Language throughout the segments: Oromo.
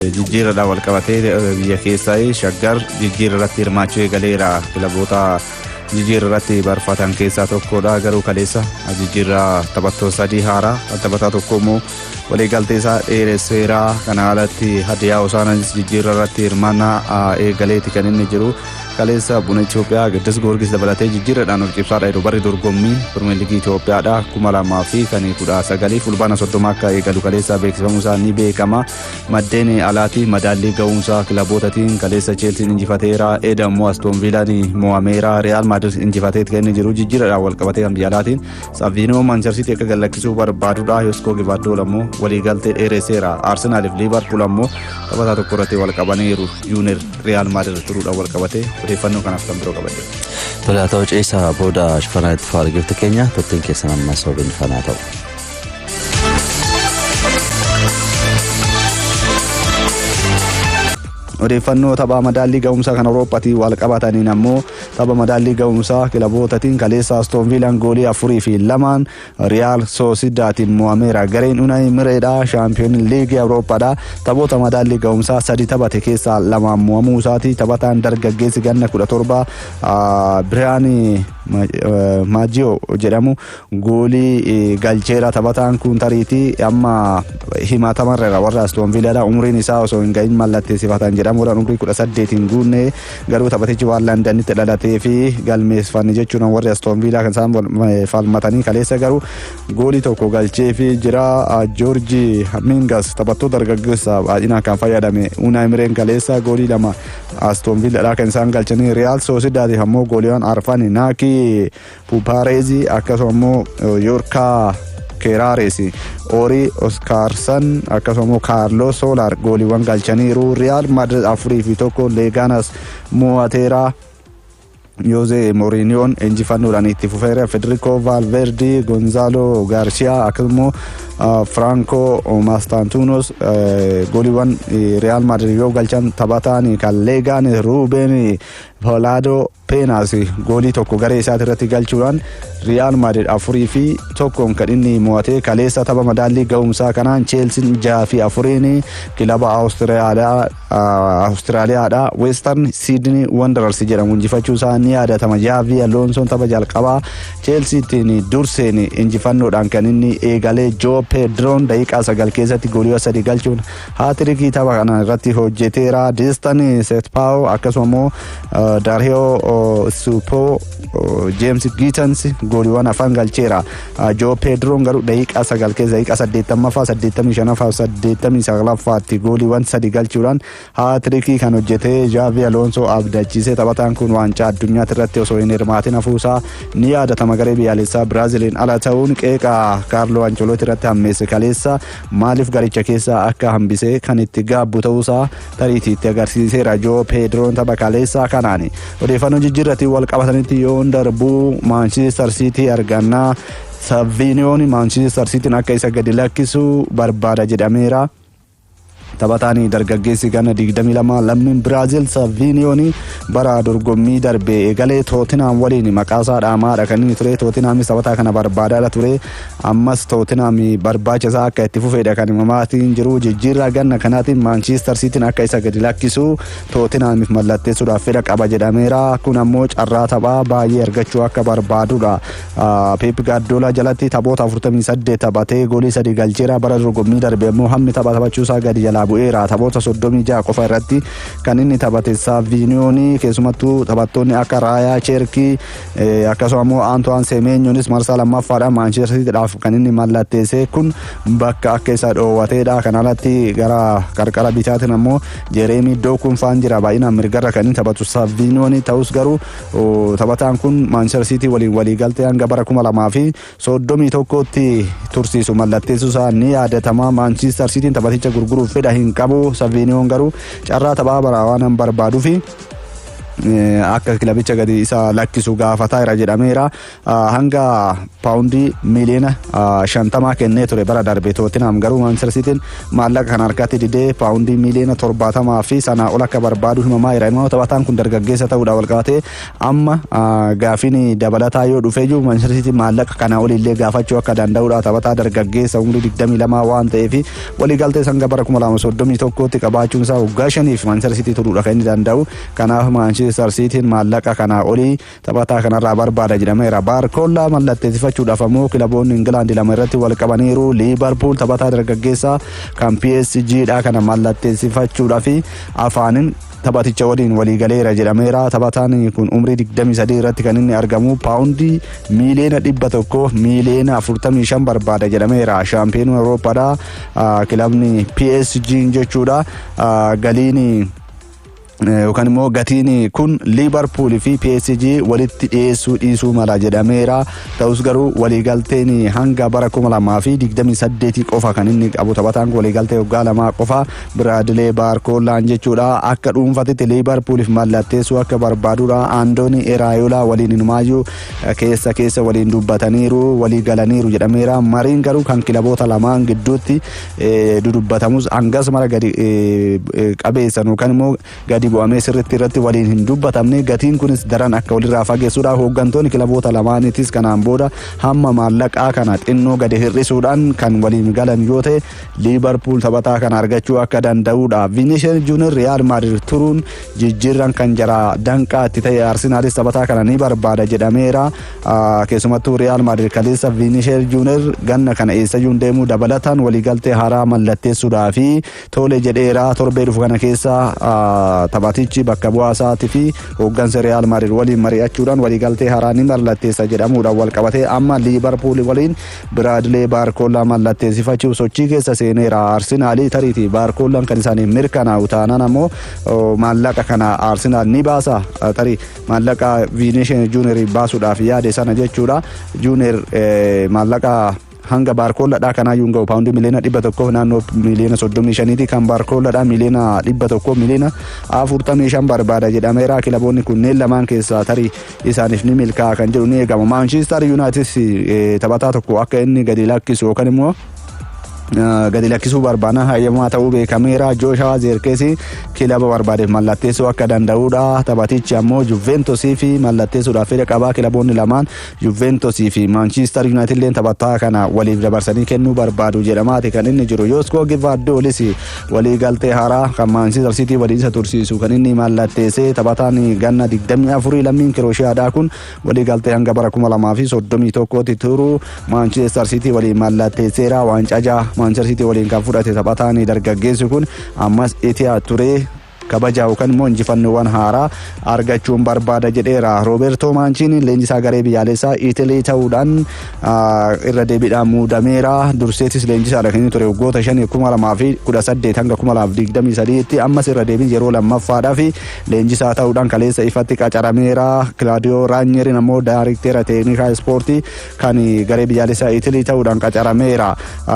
Jijjiirradhaan wal qabatee biyya keessaa Shaggar jijjiirra irratti hirmaachuu eegaleera. Kilaboota jijjiirra irratti barfatan keessaa tokkodha. Garuu kaleessa jijjiirraa taphattoota sadii haaraa, taphataa tokko immoo waliigaltee isaa dheeresseera. Kana alatti Hadiyaa Hosaanaanis jijjiirra irratti hirmaannaa eegaleeti kan inni jiru. Kaleessa Buna Itoophiyaa, Qiddus Goorgis dabalatee jijjiirradhaan of cibsaadha yeroo barri dorgommii Pirimeer Liigii Itoophiyaadha 2019 Fulbaana 30 akka eegalu kaleessa beeksifamuu isaa ni beekama. Maddeen alaatii madaallii ga'umsaa kilabootaatiin kaleessa Cheelsiin injifateera. Eda immoo Astoon Viilaan mo'ameera. Riyaal Maadrid injifatee kan inni jiru. Jijjiirradhaan wal qabatee kan biyya alaatiin Saviinoo Maanchister Siitii akka gallakkisuu barbaadudha. Yoskoo Givaadool ammoo waliigaltee dheeresseera. Arsenaaliif Liivarpuul ammoo taphataa tokko irratti wal qabaniiru. Juuner Riyaal Maadrid turuudhaan wal qabatee odeeffannoo kanaaf kan biroo qabadhe. Tole, haa ta'u, ceesaa booda shifanaa itti fa'aa argifte keenya turtiin keessan ammas OBN fanaa ta'u. Odeeffannoo taphaa madaallii ga'umsaa kan Awurooppaatiin wal qabataniin ammoo tapha madaallii ga'umsaa kilabootaatiin kaleessa Astoon Viilaan goolii 4 fi 2n Riyaal Soosidaatiin mo'ameera. Gareen Unai Emereedha shaampiyoon liigii Awurooppaadha. Taphoota madaallii ga'umsaa sadi taphate keessaa lamaan mo'amuu isaati. Taphataan dargaggeessi ganna 17 Birhaan Maajiyoo jedhamu goolii galcheera. Taphataan kun tariitii amma himatamarra warra Astoon Viilaadha. Umriin isaa osoo hin gahin mallatteessifatan jedhamuudhaan umrii 18 hin guunne, garuu taphatichi waan Londanitti dhalatee fi galmeeffanne jechuun warri Astoon Viilaa kan isaan falmatanii. Kaleessa garuu goolii tokko galchee fi jira. Joorji Mingas taphattoota dargaggeessa baay'inaan kan fayyadame Unai Emereen kaleessa goolii lama Astoon Viilaadhaa kan isaan galchanii. Riyaal Soosidaatiif ammoo gooliiwwan arfan Naakii Puupaareezii, akkasuma immoo Yoorkaa Keeraares, Oorii Oskaarsan, akkasuma immoo Kaarlos Soolaar gooliiwwan galchaniiru. Riyaal Maadrid 4 fi 1 Leegaanas mo'ateera. Jose Mourinhoon injifannoodhaan itti fufeera. Federico Valverde, Gonzalo Garcia, akkasuma Franco Mastantuonos gooliiwwan Real Madrid yoo galchan, taphataan kan Leegaan Ruben Polado Penas goolii tokko garee isaati irratti galchuudhaan Real Madrid 4 fi 1n kan inni mo'ate. Kaleessa tapha madaallii ga'umsaa kanaan Cheelsiin 6 fi 4n kilaba Awustiraaliyaadha Western Sydney Wanderers jedhamu injifachuu isaa ni yaadatama. Jaavi Alonsoon tapha jalqabaa Cheelsiitiin durseen injifannoodhaan kan inni eegalee. Joo Pedroon daqiiqaa 9 keessatti goolii sadi galchuun haatirikii tapha kana irratti hojjeteera. Distan Setpaaw, akkasuma immoo Darhiyoo Supoo, James Gittens gooliiwwan afan galcheera. Joo Pedroon garuu daqiiqaa 9 keessa daqiiqaa 80ffaa, 85ffaa, 89ffaatti gooliiwwan sadi galchuudhaan haatirikii kan hojjete Jaavi Alonso abdachiise. Taphataan kun waancaa addunyaatti irratti osoo hin hirmaatin hafuusaa ni yaadatama. Garee biyyaalessaa Biraaziliin ala ta'uun qeeqa Kaarloo Ancelotti irratti hammeesse. Kaleessa maaliif garicha keessaa akka hambise kan itti gaabbu ta'uusaa tariitii itti agarsiiseera Joo Peedroon tapha kaleessaa kanaan. Odeeffannoo jijjiirratiin wal qabatanitti yoon darbuu, Maanchiistar Siitii argannaa. Saviiniyoon Maanchiistar Siitiin akka isa gadi lakkisu barbaada jedhameera. Taphataan dargaggeessi ganna 22 lammiin Biraazil Saviiniyoon bara dorgommii darbe eegalee Tootinhaam waliin maqaasaa dhaamaadha kan inni ture. Tootinhaamis taphataa kana barbaadaadha ture. Ammas Tootinhaam barbaacha isaa akka itti fufeedha kan himamaatiin jiru. Jijjiirraa ganna kanaatiin Maanchiistar Siitiin akka isa gadi lakkisu Tootinhaamiif mallatteessuudhaaf fedha qaba jedhameera. Kun ammoo carraa taphaa baay'ee argachuu akka barbaadudha. Pep Guardiola jalatti taphoota 48 taphatee goolii sadi galcheera. Bara dorgommii darbe immoo hammi tapha taphachuusaa gadi jalaa bu'eera. Taphoota 36 qofa irratti kan inni taphate Saviiniyoon. Keessumattuu taphattoonni akka Raayaa Cheerkii, akkasuma immoo Antoine Semenyonis marsaa lammaffaadhaan Maanchister Siitiidhaaf kan inni mallatteesse kun bakka akka isa dhoowwateedha. Kan alatti gara qarqara bitaatiin ammoo Jereemii Dookuun faan jira. Baay'inaan mirgarra kan inni taphatu Saviiniyoon ta'us, garuu taphataan kun Maanchister Siitii waliin walii galtee hanga bara 2031tti tursiisu mallatteessuu isaa ni yaadatama. Maanchister Siitiin taphaticha gurguruuf fedha hin qabu. Saviiniyoon garuu carraa taphaa baraa waan hin barbaaduufi Akka kilabicha gadi isa lakkisu gaafataa jira jedhameera. Hanga paawundii miiliyoona 50 kennee ture bara darbe Tootinam, garuu Maanchister Siitiin maallaqa kana harkatti didee paawundii miiliyoona 70 fi sanaa ol akka barbaadu himamaa jira. Immoo taphataan kun dargaggeessa ta'uudhaan wal qabatee amma gaafiin dabalataa yoo dhufee jiru Maanchister Siitiin maallaqa kana olillee gaafachuu akka danda'udha. Taphataa dargaggeessa umurii 22 waan ta'eef, waliigaltee hanga bara 2031tti qabaachuun isaa waggaa 5f Maanchister Siitii turuudha kan inni danda'u. Kanaaf Maanchister Siitiin maallaqa kanaa olii taphataa kanarraa barbaada jedhameera. Baarkoollaa mallatteessifachuudhaaf ammoo kilaboonni Ingilaandi lama irratti wal qabaniiru. Liibarpuul taphataa dargaggeessaa kan PSG dha kana mallatteessifachuudhaaf afaanin taphaticha waliin waliigaleera jedhameera. Taphataan kun umrii 23 irratti kan inni argamu, paawundii miiliyoona 100 miiliyoona 45 barbaada jedhameera. Shaampiyoonii Awurooppaadha kilabni PSG jechuudha. Galiin yookaan immoo gatiin kun Liibarpuul fi PSG walitti dhiyeessuu dhiisuu mala jedhameera. Ta'us garuu waliigalteen hanga bara 2028 qofa kan inni qabu taphataan kun, waliigaltee waggaa 2 qofa Biraadilee Baarkoollaan jechuudha. Akka dhuunfatitti Liibarpuuliif mallatteessuu akka barbaadudha. Andooni Eraayolaa waliin inumaayyuu keessa keessa waliin dubbataniiru, walii galaniiru jedhameera. Mariin garuu kan kilaboota lamaan gidduutti dudubbatamus hangas mara gadi qabeessan yookaan immoo gadi bu'amee sirriitti irratti waliin hin dubbatamne, gatiin kunis daran akka walirraa fageessuudha. Hooggantoonni kilaboota lamaaniitis kanaan booda hamma maallaqaa kana xinnoo gadi hir'isuudhaan kan waliin galan yoo ta'e Liibarpuul taphataa kana argachuu akka danda'udha. Vinicius Junior Real Madrid turuun jijjiirran kan jara danqaa itti ta'e, Arsenaalis taphataa kana ni barbaada jedhameera. Keessumattuu Real Madrid kaleessa Vinicius Junior ganna kana eessayyuu deemuu dabalataan waliigaltee haaraa mallatteessuudhaa fi tole jedheera. Torbee dhufu kana keessa taphatichi bakka bu'aa isaatii fi hooggansa Real Madrid waliin mari'achuudhaan waliigaltee haaraa ni mallatteessa jedhamuudhaan wal qabatee amma Liibarpuul waliin Biraadilee Baarkoollaa mallatteessifachuuf sochii keessa seeneera. Arsenaalii tariitii Baarkoollaan kan isaaniif mirkanaa'u taanaan ammoo maallaqa kana Arsenaal ni baasa, tarii maallaqa Viinishiin Juunior baasuudhaaf yaade sana jechuudha. Juunior maallaqa hanga baarkoolladhaa kanaayyuu hin ga'u, paawundii miiliyoona 100 naannoo miiliyoona 35ti, kan baarkoolladhaa miiliyoona 100 miiliyoona 45 barbaada jedhameera. Kilaboonni kunneen lamaan keessaa tarii isaaniif ni milkaa'a kan jedhu ni eegama. Maanchiistar Yuunaayitid taphataa tokko akka inni gadi lakkisu yookaan immoo gadi lakkisuu barbaana hayyamaa ta'uu beekameera. Jooshaa Zeerkeesi kilaba barbaadeef mallatteessuu akka danda'udha. Taphatichi ammoo Juventusii fi mallatteessuudhaaf fedha qabaa. Kilaboonni lamaan, Juventusii fi Maanchiistar Yuunaayitid illee, taphataa kana waliif dabarsanii kennuu barbaadu jedhamaati kan inni jiru. Yooskoo Givaaddoolis waliigaltee haaraa kan Maanchiistar Siitii waliin isa tursiisu kan inni mallatteessee. Taphataan ganna 24 lammiin Kirooshiyaadhaa kun waliigaltee hanga bara 2031tti turu Maanchiistar Siitii waliin mallatteesseera. Waancaa jaha Maanchiistar Siitii waliin kan fudhate taphataan dargaggeessi kun ammas Itiyaad turee kabaja yookaan immoo injifannoowwan haaraa argachuun barbaada jedheera. Roobertoo Maanchiin leenjisaa garee biyyaalessaa Itilii ta'uudhaan irra deebiidhaan muudameera. Durseetis leenjisaadha kan inni ture waggoota 5, 2018 hanga 2023tti. Ammas irra deebiin yeroo lammaffaadhaaf leenjisaa ta'uudhaan kaleessa ifatti qacarameera. Kilaadiyoo Raanyeriin ammoo daayirikteera teeknikaa ispoortii kan garee biyyaalessaa Itilii ta'uudhaan qacarameera.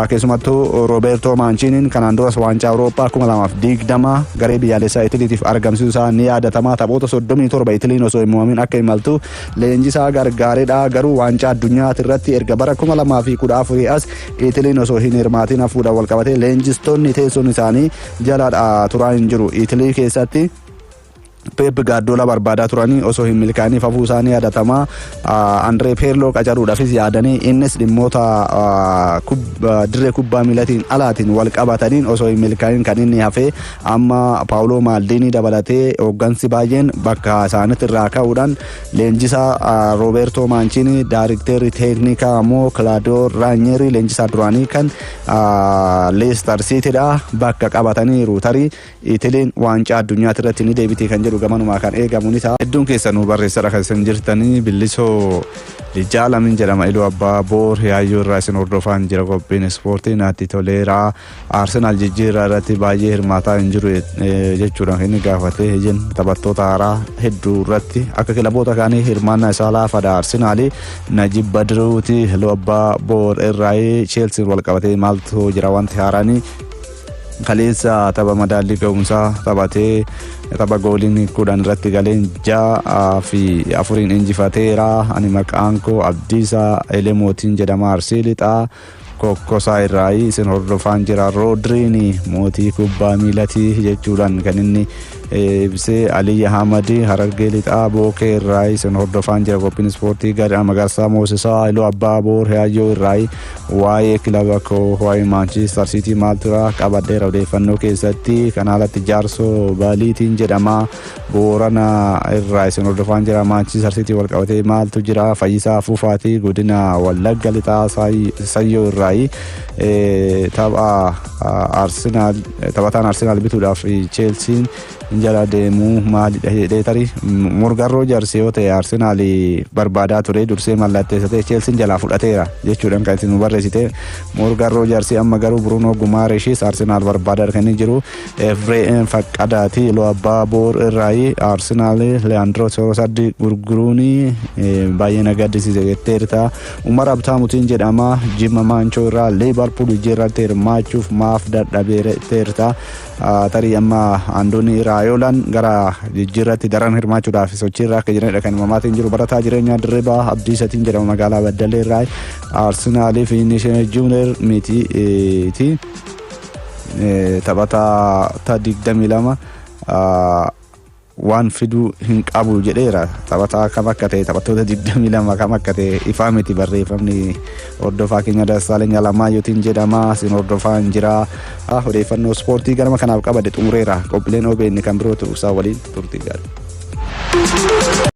Keessumattuu Roobertoo Maanchiiniin kanaan duras waancaa Awurooppaa 2020 garee biyyaalessaa Itiliitiif argamsiisuu isaa ni yaadatama. Taphoota 37 Itiliin osoo hin mo'amin akka imaltu leenjisaa gargaaredha. Garuu waancaa addunyaa irratti erga bara 2014 as Itiliin osoo hin hirmaatin hafuudhaan wal qabatee leenjistoonni teessoon isaanii jalaadha turaa hin jiru. Itilii keessatti Pep Guardiola barbaadaa turanii osoo hin milkaa'iniif hafuu isaanii yaadatamaa. Andree Pirlo qacaruudhaafis yaadanii, innis dhimmoota dirree kubbaa miilatiin alaatiin wal qabataniin osoo hin milkaa'in kan inni hafee. Amma Paawuloo Maaldiinii dabalatee hooggansi baay'een bakka isaanitti irraa ka'uudhaan leenjisaa Roobertoo Maanchiinii, daarikteerri teeknikaa ammoo Kilaadiyoo Raanyerii, leenjisaa duraanii kan Leestar Siitidha, bakka qabataniiru. Tarii Itiliin waancaa addunyaati irratti ni deebiti kan jedhu gamanumaa kan eegamu ni ta'a. Hedduun keessanuu barreessadha kan isin jirtanii. Billisoo Jaalamin jedhama, Iluu Abbaa Boor Yaayyoo irraa isin hordofaan jira, qophiin ispoortii naatti toleera. Arsenaal jijjiirraa irratti baay'ee hirmaataa hin jiru jechuudhaan kan inni gaafate. Ijin taphattoota haaraa hedduu irratti akka kilaboota kaanii hirmaannaa isaa laafadha Arsenaali. Najib Badruuti Iluu Abbaa Boor irraa. Cheelsiin wal qabatee maaltu jira wanti haaraanii? Kaleessa tapha madaallii ga'umsaa taphatee tapha gooliin 10 irratti galeen 6 fi 4n injifateera. Ani maqaan koo Abdiisaa Elemootiin jedhama. Arsii Lixaa Kokkosaa irraa isin hordofaan jira. Roodriin mootii kubbaa miilatii jechuudhaan kan inni ibsee Aliyyi Ahmad, Harargee Lixaa Bookee irraa isin hordofaan jira. Qophiin ispoortii gadi. Magarsaa Moosisaa, Iluu Abbaa Boor Yaayyoo irraa, waa'ee kilaba koo, waa'ee Maanchiistar Siitii maal tura qabadheera odeeffannoo keessatti. Kan alatti Jaarsoo Baaliitiin jedhama, Boorana irraa isin hordofaan jira. Maanchiistar Siitii wal qabatee maaltu jira? Fayyisaa Fufaatii, godina Wallagga Lixaa Sayyoo irraa, tapha Arsenaal, taphataan Arsenaal bituudhaaf Cheelsiin jala deemuu maalidha jedhee, tarii Morgan Roojers yoo ta'e Arsenaal barbaadaa ture, dursee mallatteessatee Cheelsiin jalaa fudhateera jechuudhaan kan isin nu barreessite Morgan Roojers. Amma garuu Bruno Gumaareshis Arsenaal barbaadaa kan inni jiru. Efreem Faqqadaati, Iluu Abbaa Boor irraayi, Arsenaal Leandro Trossard gurguruun baay'ee na gaddisiise jetteerta. Umar Abtaamutiin jedhama, Jimma Maanchoo irraa, Liivarpuul jijjiirratti hirmaachuuf maaf dadhabeerta? Tarii amma Andoonii Raayoolaan gara jijjiirratti daran hirmaachuudhaaf sochiirra akka jiranidha kan himamaatiin jiru. Barataa Jireenyaa Dirribaa Abdiisatiin jedhama, magaalaa Baddallee irraa, Arsenaaliif Vinicius Junior mitiiti, taphataa 22 waan fiduu hin qabu jedheera. Taphataa kam akka ta'e, taphattoota 22 kam akka ta'e ifaa miti barreeffamni. Hordofaa keenya Dassaaleny Alamaayyootiin jedhama, isin hordofaa hin jira. Odeeffannoo ispoortii ganama kanaaf qabade xumureera. Qophiileen OBN kan birootu isaa waliin turtii gaarii.